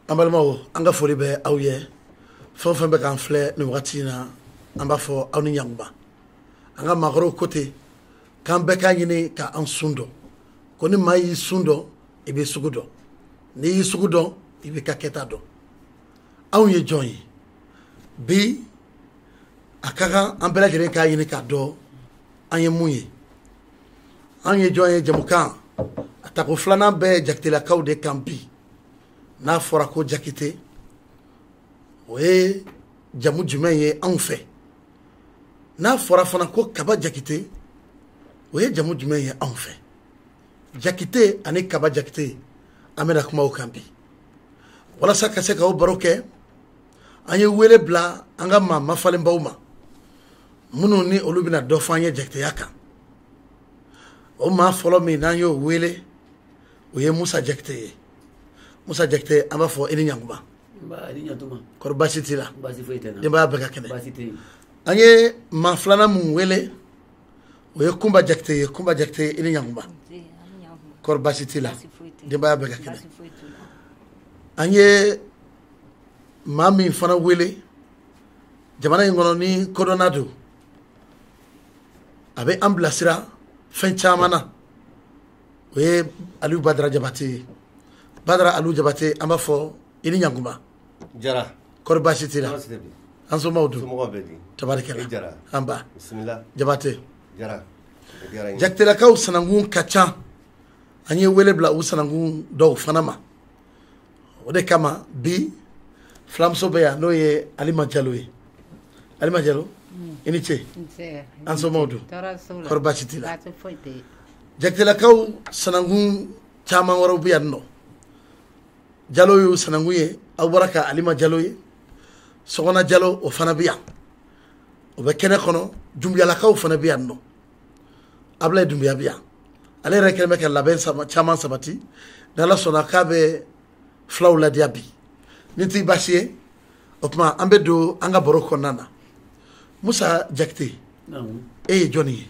An balimaw, an ka foli bɛ aw ye. Fɛn o fɛn bɛ k'an filɛ nin wagati in na, an b'a fɔ aw ni ɲankuma. An ka maakɔrɔw ko ten k'an bɛɛ k'a ɲini k'an sun dɔn, ko ni maa y'i sun dɔn, i bɛ sugu dɔn, n'i y'i sugu dɔn, i b'i ka kɛta dɔn. Anw ye jɔn ye bi? A ka kan an bɛɛ lajɛlen k'a ɲini k'a dɔn an ye mun ye. An ye jɔn ye jamukan a tako filanan bɛ Jakitelakaw de kan bi. N'a fɔra ko Jakite, o ye jamu jumɛn ye anw fɛ? N'a fɔra fana ko Kaba Jakite, o ye jamu jumɛn ye anw fɛ? Jakite ani Kaba Jakite, an bɛna kuma o kan bi. Walasa ka se k'aw baro kɛ, an ye wele bila an ka maa mafalenbaw ma, minnu ni olu bɛna dɔ fɔ an ye jakiteya kan. O maa fɔlɔ min n'an y'o wele, o ye Musa Jakite ye. Musa Jakite, an b'a fɔ i ni ɲankuma. Kɔri baasi t'i la? Denbaya bɛɛ ka kɛnɛ? An ye maa filanan mun wele, o ye Kunba Jakite ye. Kunba Jakite, i ni ɲankuma. Kɔri baasi t'i la? Denbaya bɛɛ ka kɛnɛ? An ye maa min fana wele jamana in kɔnɔ ni kodɔnna don, a bɛ an bilasira fɛn caman na, o ye Aliyu Badara Jabate ye. Badara Aliyu Jabate, an b'a fɔ i ni ɲankuma. Jara. Kɔri baasi t'i la? An somɔgɔw dun? Tabarikɛla. An ba Jabate. Jakitelakaw sanankun ka ca, an ye wele bila u sanankun dɔw fana ma. O de kama bi filamuso bɛ yan, n'o ye Alima Jalo ye. Alima Jalo, i ni ce. An somɔgɔw dun? Kɔri baasi t'i la? Jakitelakaw sanankun caman wɛrɛw bɛ yan nɔ. Jalo y'u sanankun ye, aw bɔra ka Alima Jalo ye. Sɔgɔna Jalo, o fana bɛ yan, o bɛ kɛnɛ kɔnɔ. Dunbiyalakaw fana bɛ yan nɔ. Abulaye Dunbiya bɛ yan, ale yɛrɛ kɛlen bɛ ka labɛn caman sabati. N'Ala sɔnna k'a bɛ filaw ladiya bi. Ni t'i baasi ye, o tuma an bɛ don an ka baro kɔnɔna na. Musa Jakite, e ye jɔnni ye?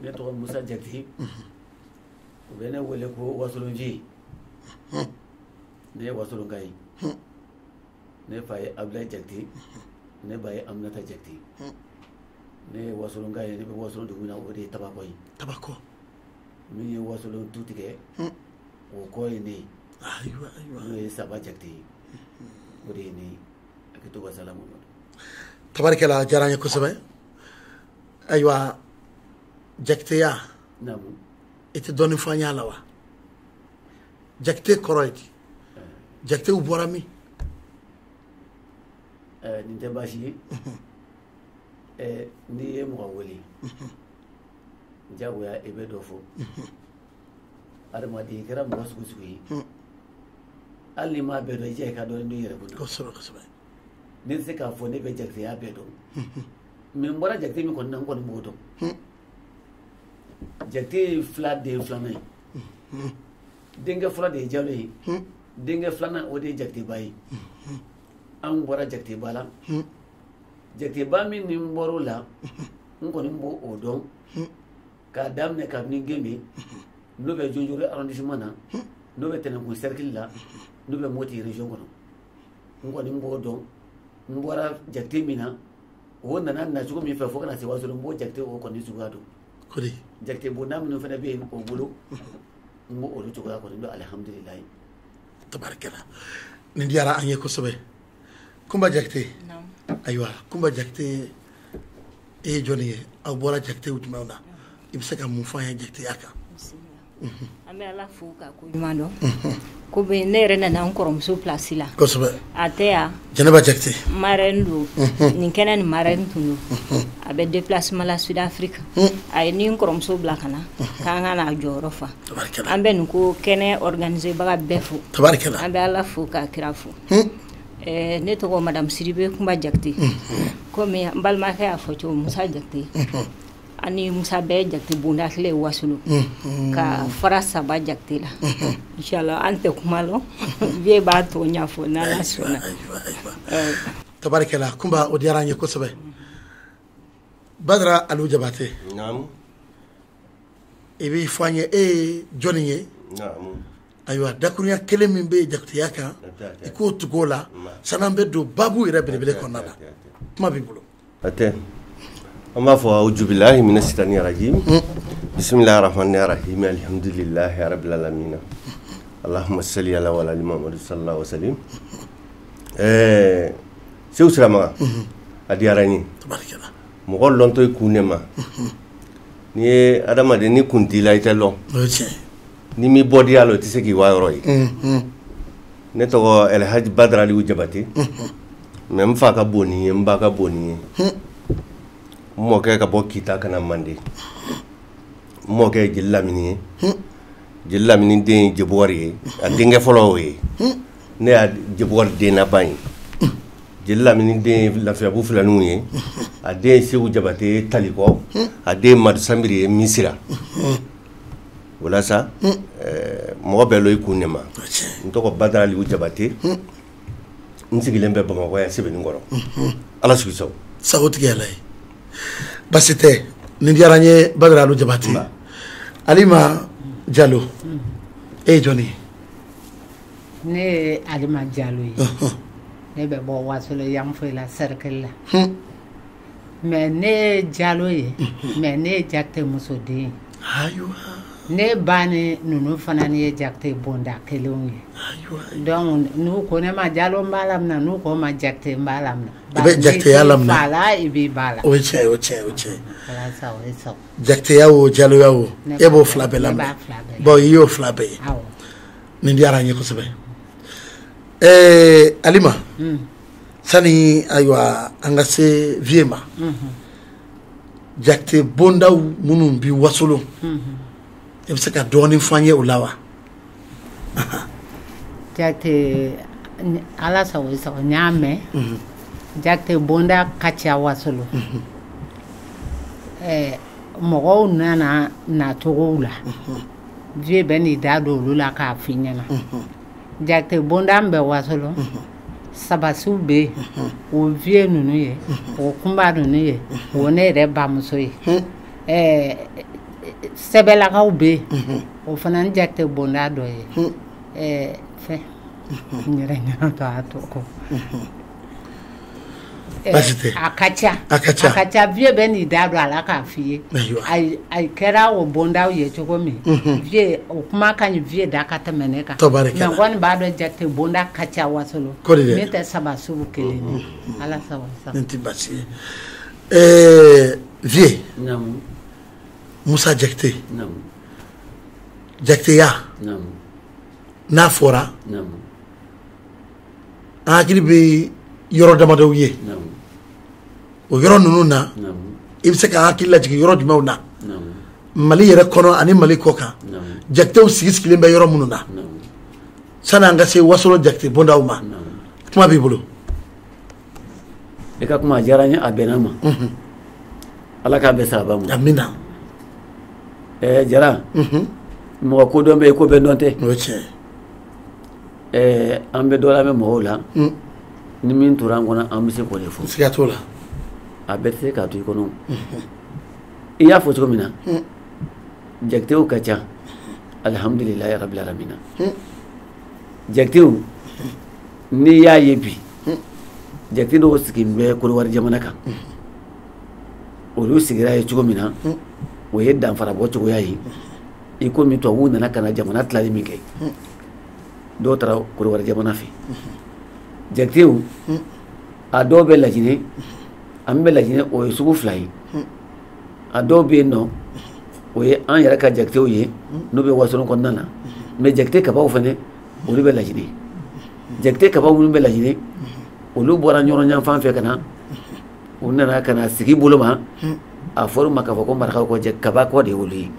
Ne tɔgɔ Musa Jakite, u bɛ ne wele ko Wasolonji. Ne ye Wasolonka ye. Ne fa ye Abulaye Jakite, ne ba ye Aminata Jakite. Ne ye Wasolonka ye, ne bɛ Wasolon dugu min na, o de ye Tabakɔ ye. Tabakɔ. Min ye Wasolon tu tigɛ, o kɔ ye ne ye. Ayiwa, ayiwa. N'o ye Saba Jakite ye, o de ye ne ye. A kɛ to ka salamu. Tabarikɛla, a diyara n ye kosɛbɛ. Ayiwa, Jakiteya, i tɛ dɔɔnin fɔ an y'a la wa? Jakite kɔrɔ ye di? Jakitew bɔra min? Nin tɛ baasi ye. N'i ye mɔgɔ wele, jagoya i bɛ dɔ fɔ. Adamaden, i kɛra mɔgɔ sugu sugu ye, hali n'i m'a bɛɛ dɔn, i jija i ka dɔɔnin dɔn i yɛrɛ bolo. Kosɛbɛ, kosɛbɛ. Ne tɛ se k'a fɔ ne bɛ jakiteya bɛɛ dɔn. Mais n bɔra jakite min kɔni na, n kɔni b'o dɔn. Jakite ye fila den filanan ye. Denkɛ fɔlɔ de ye Jalo ye. Denkɛ filanan, o de ye Jakiteba ye. An bɔra Jakiteba la. Jakiteba min ni n bɔr'o la, n kɔni b'o o dɔn. K'a daminɛ kabini Genbe, n'o bɛ Jonjoro arrondissement na, n'o bɛ Tɛnɛnkun cercle la, n'o bɛ Moti région kɔnɔ. N kɔni b'o dɔn. N bɔra Jakite min na, o nana nacogo min fɛ fo ka na se Wasolon, n b'o Jakite o kɔni suguya dɔn. Kodi. Jakite bonda minnu fana bɛ yen o bolo, n b'o olu cogoya kɔni dɔn, alihamudulilayi. Tabarikɛla, nin diyara an ye kosɛbɛ. Kunba Jakite. Ayiwa, Kunba Jakite, e ye jɔnni ye? Aw bɔra Jakitew jumɛnw na? I bɛ se ka mun fɔ an ye jakiteya kan? An bɛ Ala fo k'a ko ɲuman dɔn. Ko bɛ ne yɛrɛ nana n kɔrɔmuso place la. Kosɛbɛ. A tɛ yan. Jɛnɛba Jakite. Marraine don. Nin kɛnɛ nin marraine tun don. A bɛ déplacement la Sud Afrique. A ye ni n kɔrɔmuso bila ka na, k'an ka n'a jɔyɔrɔ fa. Tabarikɛla. An bɛ nin ko kɛnɛ organiser baga bɛɛ fo. Tabarikɛla. An bɛ Ala fo k'a kira fo. Ne tɔgɔ Madame Sidibe Kunba Jakite. Komi n balimakɛ y'a fɔ cogo Musa Jakite. Ani Musa bɛɛ Jakite bonda kelen ye Wasolon. Ka fara Saba Jakite la. Inchallah an tɛ kuma lɔ. Vie b'a tɔ ɲɛfɔ n'Ala sɔnna. Ayiwa, ayiwa. Tabarikɛla, Kunba, o diyara an ye kosɛbɛ. Badara Aliyu Jabate. Naamu. I b'i fɔ an ye, e ye jɔnni ye? Naamu. Ayiwa, dakurunya kelen min bɛ jakiteya kan, i k'o tugu o la san'an bɛ don baabu yɛrɛ belebele kɔnɔna la. Kuma b'i bolo. A tɛ, an b'a fɔ auzubilahi mina sitani rajim, bisimilahi rahmani rahim, alhamdulilahi rabbil alamin, allahumma salli ala wa ala ali Muhammad sallallahu alaihi wasallam. Seku Siramakan, a diyara n ye. Tabarikala. Mɔgɔ lɔntɔ i kun de ma. N'i ye adamaden ni kun t'i la, i tɛ lɔn. O ye tiɲɛ ye. Ni m'i bɔ diya la, i tɛ se k'i wa yɔrɔ ye. Ne tɔgɔ Elhaji Badara Aliyu Jabate, mais n fa ka bon ni ye, n ba ka bon ni ye. N mɔkɛ ka bɔ Kita ka na Mande. N mɔkɛ ye Jeli Lamini ye. Jeli Lamini den ye Jebugari ye, a denkɛ fɔlɔ y'o ye. Ne y'a Jebugari den laban ye. Jeli Lamini den ye Lafiyabu filaniw ye, a den ye Segu Jabate ye Talikɔ, a den ye Madu Sanbiri ye Misira. O la sa, mɔgɔ bɛɛ lɔ i kun de ma. N tɔgɔ Badara Aliyu Jabate, n sigilen bɛ Bamakɔ yan Sebenikɔrɔ. Ala sigi sago. Sago tigi Ala ye. Basi tɛ, nin diyara n ye Badara Aliyu Jabate. Alima Jalo, e ye jɔnni ye? Ne ye Alima Jalo ye. Ne bɛ bɔ Wasolo Yanfolila cercle la. Mais ne ye Jalo ye, mais ne ye Jakite musoden ye. Ayiwa. Ne ba ni ninnu fana ni ye Jakite bonda kelenw ye. Donc n'u ko ne ma Jalo, n b'a lamina, n'u ko ma Jakite, n b'a lamina. I bɛ Jakiteya lamina. Fa la, i b'i ba la. O ye tiɲɛ ye, o tiɲɛ ye, o tiɲɛ ye. Walasa o ye sago. Jakiteya o, Jaloya o, e b'o fila bɛɛ Ne lamina. b'a fila bɛɛ. Bon, i y'o fila bɛɛ ye. Awɔ. Nin diyara n ye kosɛbɛ. Alima, sani ayiwa an ka se vieux ma, Jakite bondaw minnu bi Wasolo, i bɛ se ka dɔɔnin fɔ an ye o la wa? Jakite, Ala sago i sago, n y'a mɛn. Jakite bonda ka ca Wasolo. Mɔgɔw nana nacogow la. Vieux bɛ n'i da don olu la k'a f'i ɲɛna. Jakite bonda min bɛ Wasolo, Sabasiw bɛ yen, o vieux ninnu ye, o kunba ninnu ye, o ne yɛrɛ bamuso ye. Sɛbɛlakaw bɛ yen, o fana ni Jakite bonda dɔ ye. Fɛn n yɛrɛ ɲinɛ to a tɔ kɔ. Baasi tɛ. A ka ca. A ka ca. A ka ca, vieux bɛ n'i da don a la k'a f'i ye. Ayiwa. A kɛra o bondaw ye cogo min, vieux o kuma ka ɲi vieux da ka tɛmɛ ne kan. Tabarikala. Mais n kɔni b'a dɔn Jakite bonda ka ca Wasolo. Kɔri dɛ. Min tɛ Sabasiw kelen ye. Ala sago i sago. Nin tɛ baasi ye. Vieux. Naamu. Musa Jakite. Naamu. Jakiteya. Naamu. N'a fɔra, Naamu. an hakili bɛ yɔrɔ damadɔw ye. Naamu. O yɔrɔ ninnu na, Naamu. i bɛ se ka hakili lajigin yɔrɔ jumɛnw na? Naamu. Mali yɛrɛ kɔnɔ ani Mali kɔ kan. Naamu. Jakitew sigi sigilen bɛ yɔrɔ minnu na. Naamu. Sani an ka se Wasolo Jakite bondaw ma. Naamu. Kuma b'i bolo. I ka kuma a diyara n ye, a bɛnna ma. Ala k'a bɛn sababa ma. Amina. Jara, mɔgɔ ko dɔn bɛ yen, ko bɛɛ dɔn tɛ. O ye tiɲɛ ye. An bɛ dɔ lamɛn mɔgɔw la. Ni min tora an kɔnɔ, an bɛ se k'o de fɔ. Siga t'o la. A bɛɛ tɛ se k'a to i kɔnɔ. I y'a fɔ cogo min na, Jakitew ka ca. Alihamudulilayi rabil alamina. Jakitew, n'i y'a ye bi, Jakite dɔw sigilen bɛ Kodowari jamana kan. Olu sigira ye cogo min na, o ye danfara bɔ cogoya ye. I komi tubabuw nana ka na jamana tilali min kɛ, dɔw taara Kodowari jamana fɛ. Jakitew, a dɔw bɛ Lajinɛ, an bɛ Lajinɛ, o ye sugu fila ye. A dɔw bɛ yen nɔ, o ye an yɛrɛ ka jakitew ye, n'u bɛ Wasolo kɔnɔna na. Mais jakite kabaw fana, olu bɛ Lajinɛ. Jakite kabaw minnu bɛ Lajinɛ, olu bɔra Ɲɔrɔ yanfan fɛ ka na, u nana ka na sigi bolo ma. A fɔra u ma k'a fɔ ko marakaw ko kaba kɔ de y'olu ye.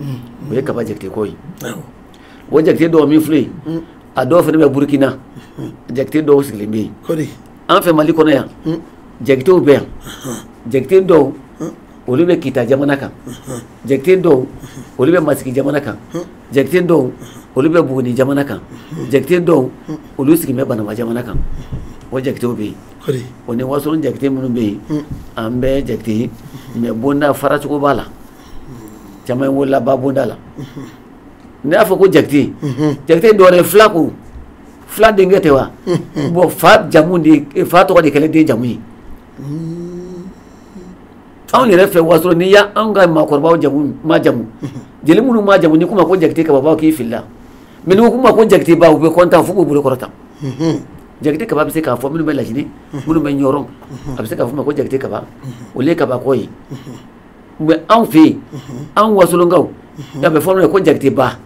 O ye kaba jakite kɔ ye. O jakite dɔw min filɛ yen, a dɔw fana bɛ Burukina. Jakite dɔw sigilen bɛ yen. Kɔri. An fɛ Mali kɔnɔ yan, jakitew bɛ yan. Jakite dɔw, olu bɛ Kita jamana kan. Jakite dɔw, olu bɛ Masigi jamana kan. Jakite dɔw, olu bɛ Buguni jamana kan. Jakite dɔw, olu sigilen bɛ Banamba jamana kan. O jakitew bɛ yen. Kɔri. O ni Wasolo jakite minnu bɛ yen, an bɛɛ jakite ye, mais bonda faracogo b'a la. Caman wolola ba bonda la. Ne y'a fɔ ko Jakite, Jakite dɔwɛrɛ fila ko fila denkɛ tɛ wa? Bon, fa jamu de, fa tɔgɔ de kɛlen den jamu ye. Anw yɛrɛ fɛ Wasolo, n'i y'anw ka maakɔrɔbaw jamu ma jamu, jeli minnu ma jamu, n'i k'u ma ko Jakite Kaba, b'a k'i filila. Mais n'i ko k'u ma ko Jakite ba, u bɛ content f'u k'u bolo kɔrɔta. Jakite Kaba bɛ se k'a fɔ minnu bɛ Lajinɛ, minnu bɛ Ɲɔrɔn, a bɛ se k'a fɔ ma ko Jakite Kaba, olu ye kabakɔ ye. Mais anw fɛ yen, anw Wasolonkaw, a bɛ fɔ minnu ye ko Jakite ba,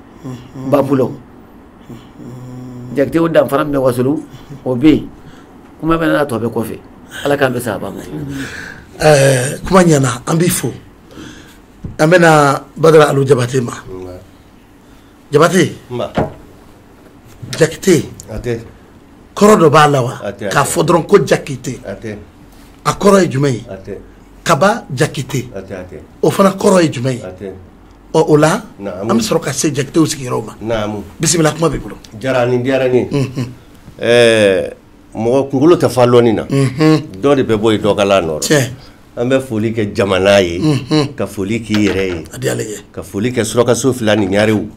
Babulɔ. Jakite o danfara min bɛ Wasolo, o bɛ yen. Kuma bɛ n'a tɔ bɛ kɔfɛ. Ala k'an bɛ sababa ma. Kuma ɲɛna, an b'i fo. An bɛna Badara Alu Jabate ma. Jabate, Jakite kɔrɔ dɔ b'a la wa? K'a fɔ dɔrɔn ko Jakite, a kɔrɔ ye jumɛn ye? Kaba Jakite, o fana kɔrɔ ye jumɛn ye? Ɔ, o la an bɛ sɔrɔ ka se Jakitew sigiyɔrɔ ma. Bisimila, kuma b'i bolo. Jara, nin diyara n ye. Mɔgɔ kunkolo tɛ fa lɔnni na, dɔ de bɛ bɔ yen, dɔ ka la nɔ. An bɛ foli kɛ jamana ye, ka foli k'i yɛrɛ ye, ka foli kɛ surakaso fila ni ɲarew,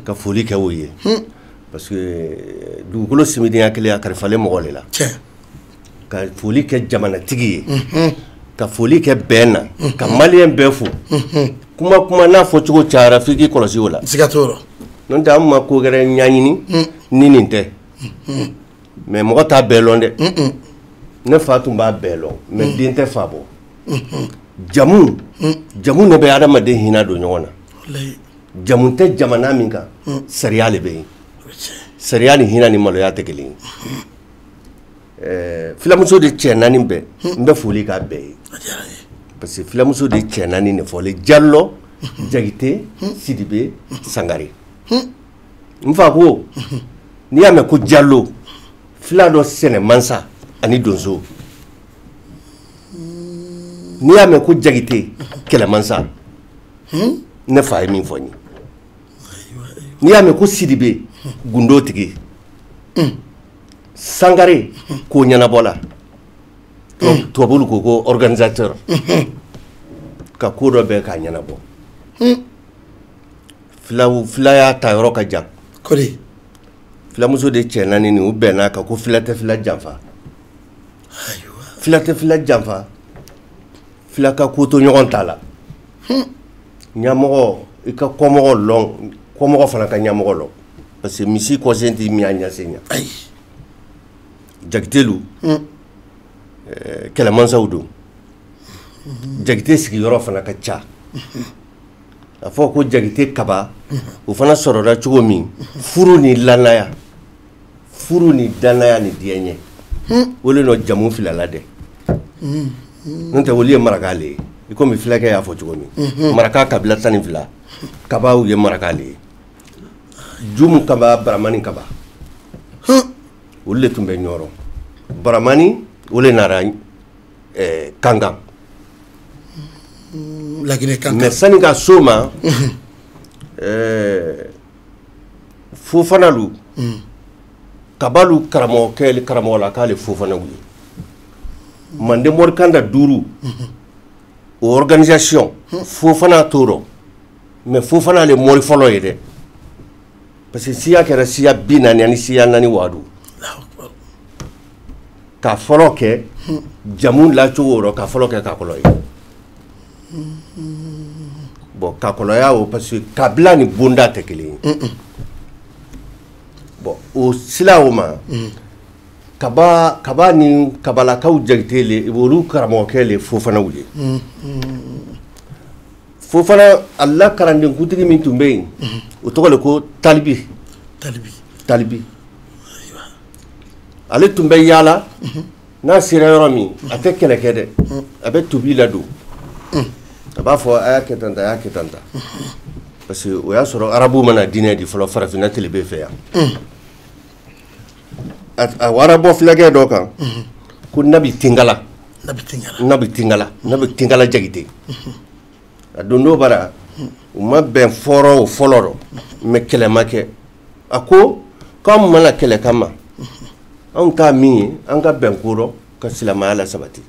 ka foli kɛ o ye, parce que dugukolo simidenya kelen a kalifalen mɔgɔ de la. Ka foli kɛ jamanatigi ye, ka foli kɛ bɛn na, ka maliyɛn bɛɛ fo. Kuma n'a fɔcogo cayara, f'i k'i kɔlɔsi o la. Siga t'o rɔ. N'o tɛ, an ma ko wɛrɛ ɲɛɲini ni nin tɛ. Mais mɔgɔ t'a bɛɛ lɔn dɛ. Ne fa tun b'a bɛɛ lɔn, mais den tɛ fa bɔ. Jamu, jamu de bɛ adamaden hinɛ don ɲɔgɔn na. Jamu tɛ jamana min kan, sariya de bɛ yen. Sariya ni hinɛ ni maloya tɛ kelen ye. Filamuso de cɛ naani bɛɛ, n bɛ foli k'a bɛɛ ye, parce que filamuso de cɛ naani de fɔlen: Jalɔ, Jakite, Sidibe, Sangare. N fa ko n'i y'a mɛn ko Jalo, fila dɔ sɛnɛ mansa ani donso. N'i y'a mɛn ko Jakite, kɛlɛmansa. Ne fa ye min fɔ n ye. N'i y'a mɛn ko Sidibe, gundo tigi. Sangare, ko ɲɛnabɔla. Tubabu ko ko organisateur, ka ko dɔ bɛɛ k'a ɲɛnabɔ. Filaw, fila y'a ta yɔrɔ ka jan. Kori. Filamuso de cɛ naani nin, u bɛn'a kan ko fila tɛ fila janfa, fila tɛ fila janfa, fila ka ko to ɲɔgɔn ta la. Ɲamɔgɔ, i ka kɔmɔgɔ lɔn, kɔmɔgɔ fana ka ɲamɔgɔ lɔn, parce que misi kɔsen t'i min a ɲɛsen ɲɛ. Jakitelu kɛlɛmansaw don. Jakite sigiyɔrɔ fana ka ca. A fɔ ko Jakite Kaba, o fana sɔrɔla cogo min, furu ni lanaya, furu ni danaya ni diɲɛ ɲɛ, o le nɔ jamu filala dɛ. N'o tɛ, olu ye maraka le ye. I komi fulakɛ y'a fɔ cogo min, maraka kabila 12, kabaw ye maraka le ye. Jumu Kaba, Baramani Kaba, olu le tun bɛ Ɲɔrɔ. Baramani, o le nana Kankan. Laginɛ Kankan. Mais sani ka s'o ma, Fofanalu, Kabalu karamɔgɔkɛ, karamɔgɔla k'ale Fofanaw ye. Manden Morikanda duuru, o organisation Fofana t'o rɔ, mais Fofana le mori fɔlɔ ye dɛ, parce que siya kɛra siya 40 ani siya naani wadu. Ka fɔlɔ kɛ jamu lacogo rɔ, ka fɔlɔ kɛ kakɔlɔ ye. Bon, kakɔlɔya o, parce que kabila ni bonda tɛ kelen ye. Bon, o sila o ma, Kaba, Kaba ni Kabalakaw Jakite le, olu karamɔgɔkɛ le Fofanaw ye. Fofana a la kalanden kuntigi min tun bɛ yen, o tɔgɔ le ko Talibi. Talibi. Talibi, ale tun bɛ yaala. N'a sera yɔrɔ min, a tɛ kɛlɛ kɛ dɛ, a bɛ tubi ladon, a b'a fɔ a y'a kɛ tan tan, a y'a kɛ tan tan, parce que o y'a sɔrɔ arabuw mana diinɛ di fɔlɔ farafinna tilebe fɛ yan. A wara bɔ fulakɛ dɔ kan ko Nabi Tinkala. Nabi Tinkala. Nabi Tinkala, Nabi Tinkala Jakite. A don dɔ bara, u ma bɛn fɔrɔ o fɔlɔ rɔ, mais kɛlɛ ma kɛ. A ko k'anw mana kɛlɛ kama, anw t'a min ye, an ka bɛn ko rɔ ka silamɛya la sabati.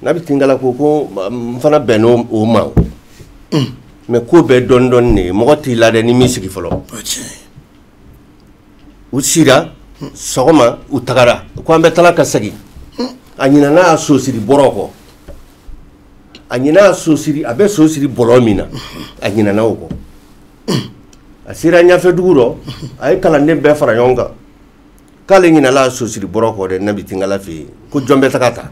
Nabi Tinkala ko ko n fana bɛnn'o o ma. O Mais ko bɛɛ dɔɔni dɔɔni de ye, mɔgɔ t'i la dɛ ni m'i sigi fɔlɔ. U sira sɔgɔma, u tagara ko an bɛ tala ka segin. A ɲinana a sosiri bɔrɔ kɔ, a ɲin'a a sosiri, a bɛ so siri bɔlɔ min na, a ɲinana o kɔ. A sera ɲɛfɛ dugu rɔ, a ye kalanden bɛɛ fara ɲɔgɔn kan k'ale ɲinala a sosiri bɔrɔ kɔ dɛ, Nabi Tinkala fɛ yen, ko jɔn bɛ taga ta.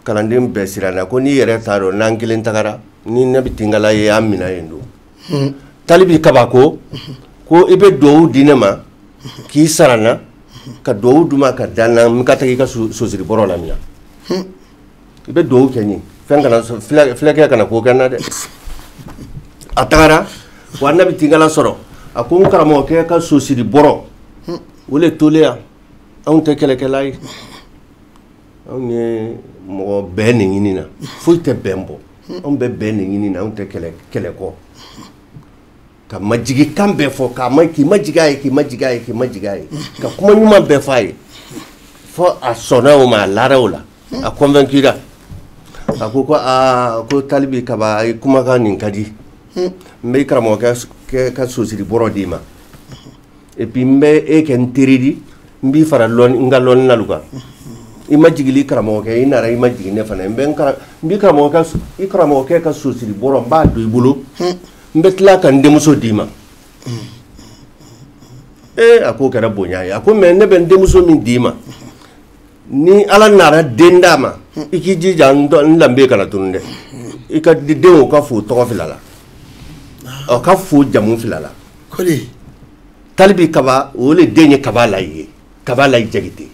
Kalanden bɛɛ siranna ko n'i yɛrɛ t'a dɔn n'an kelen tagara ni Nabi Tinkala ye an minɛ yen don. Talibi Kaba ko i bɛ duwawu di ne ma k'i sara n na, ka duwawu d'u ma ka da n na, n ka taa i ka sosiri bɔrɔ lamina. I bɛ duwawu kɛ n ye, fɛn kana fulakɛ kana ko kɛ n na dɛ. A tagara wa Nabi Tinkala sɔrɔ, a ko n karamɔgɔkɛ ka sosiri bɔrɔ o le tolen yan, anw tɛ kɛlɛkɛla ye, anw ye mɔgɔ bɛn de ɲini na, foyi tɛ bɛn bɔ, anw bɛ bɛn de ɲini na, anw tɛ kɛlɛ kɔ. Ka majigikan bɛɛ fɔ, k'i majigin a ye, k'i majigin a ye, k'i majigin a ye, ka kuma ɲuman bɛɛ fɔ a ye, fo a sɔnna o ma, a lara o la, a convaincura. A ko aa ko Talibi Kaba, a ye kumakan nin ka di, n bɛ i karamɔgɔkɛ ka sosiri bɔrɔ d'i ma, et puis n bɛ e kɛ n teri di, n b'i fara n ka lɔnni kan. I ma jigin i karamɔgɔkɛ, i nana i ma jigin ne fana, n b'i karamɔgɔkɛ ka sosiri bɔrɔ n b'a don i bolo, n bɛ tila ka n denmuso d'i ma. Ee a k'o kɛra bonya ye. A ko mais ne bɛ n denmuso min d'i ma, ni Ala nana den d'a ma, i k'i jija n danbe kana tunun dɛ, i ka denw ka fo tɔgɔ fila la, ɔ ka fo jamu fila la. Talibi Kaba o le den ye Kaba Layi ye, Kaba Layi Jakite.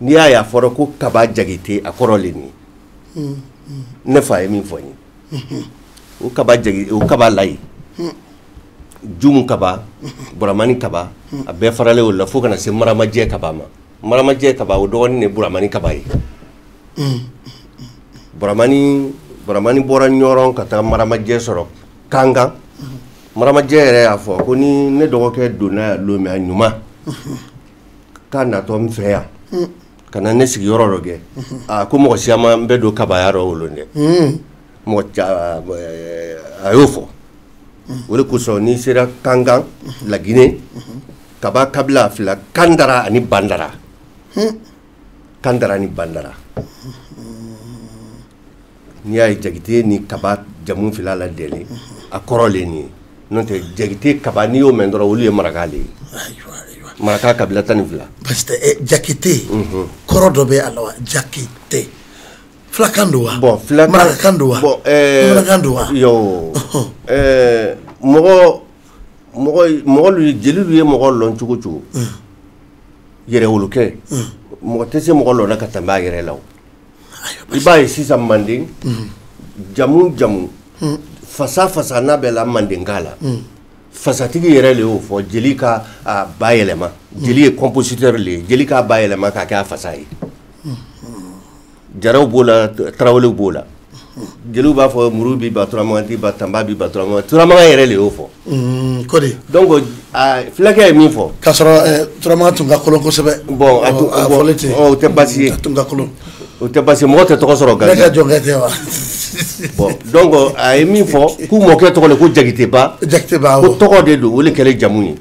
N'i y'a ye a fɔra ko Kaba Jakite, a kɔrɔ le nin ye. Ne fa ye min fɔ n ye. O Kaba Jakite, o Kaba Layi, Jumu Kaba, Buramani Kaba, a bɛɛ faralen o la fo ka na se Maramajɛ Kaba ma. Maramajɛ Kaba o dɔgɔnin de ye Buramani Kaba ye. Buramani bɔra Ɲɔrɔn ka taa Maramajɛ sɔrɔ Kankan. Maramajɛ yɛrɛ y'a fɔ ko ni ne dɔgɔkɛ donna yan don min a ɲuman k'a natɔ n fɛ yan ka na ne sigiyɔrɔ dɔ kɛ, a ko mɔgɔ si ma n bɛ don kabaya rɔ o lon dɛ. Mɔgɔ a y'o fɔ. O de kosɔn n'i sera Kankan Laginɛ, Kaba kabila fila, Kandara ani Bandara. Kandara ni Bandara. N'i y'a ye Jakite ni Kaba jamu fila la dɛlen, a kɔrɔ le nin ye. N'o tɛ Jakite Kaba n'i y'o mɛn dɔrɔn olu ye maraka le ye. Maraka kabila 12. Parce que Jakite kɔrɔ dɔ bɛ a la wa? Jakite fulakan don wa? Bon, fulakan marakakan don wa? Bon, bamanankan don wa? Yo, mɔgɔ jeliw ye mɔgɔ lɔn cogo cogo, yɛrɛwolokɛ mɔgɔ tɛ se mɔgɔ lɔnna ka tɛmɛ a yɛrɛ la o. I b'a ye sisan Manden jamu jamu fasa fasa n'a bɛ la Mandenka la, fasatigi yɛrɛ le y'o fɔ, jeli ka a bayɛlɛma, jeli ye compositeur le ye, jeli k'a bayɛlɛma k'a kɛ a fasa ye. Jaraw b'o la, Tarawelew b'o la, jeliw b'a fɔ muru b'i ba, Turamagan t'i ba, tanba b'i ba, Turamagan, Turamagan yɛrɛ le y'o fɔ. Kodi. Donc fulakɛ ye min fɔ. K'a sɔrɔ Turamagan tun ka kolon kosɛbɛ. Bon, a fɔlen ten. O tɛ baasi ye. A tun ka kolon. O tɛ baasi ye, mɔgɔ tɛ tɔgɔ sɔrɔ gansan. Ne ka jɔnkɛ tɛ wa? Bon, donc a ye min fɔ k'u mɔkɛ tɔgɔ le ko Jakiteba. Jakiteba awɔ. Ko tɔgɔ de don, o de kɛlen jamu ye.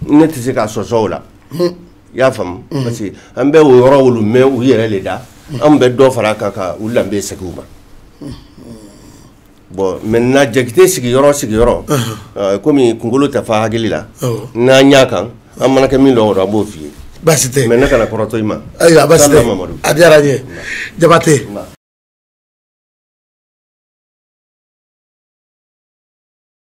Ne tɛ se k'a sɔsɔ o la. I y'a faamu? Parce que an bɛ o yɔrɔ olu mɛn u yɛrɛ le da. Anw bɛ dɔ fara a kan ka u danbe segin u ma. Bon, maintenant Jakite sigiyɔrɔ komi kunkolo tɛ fa hakili la, n'an y'a kan an mana kɛ min dɔn o an b'o f'i ye. Baasi tɛ. Mais ne kana kɔrɔtɔ i ma. Ayiwa baasi tɛ. A diyara n ye. Jabate.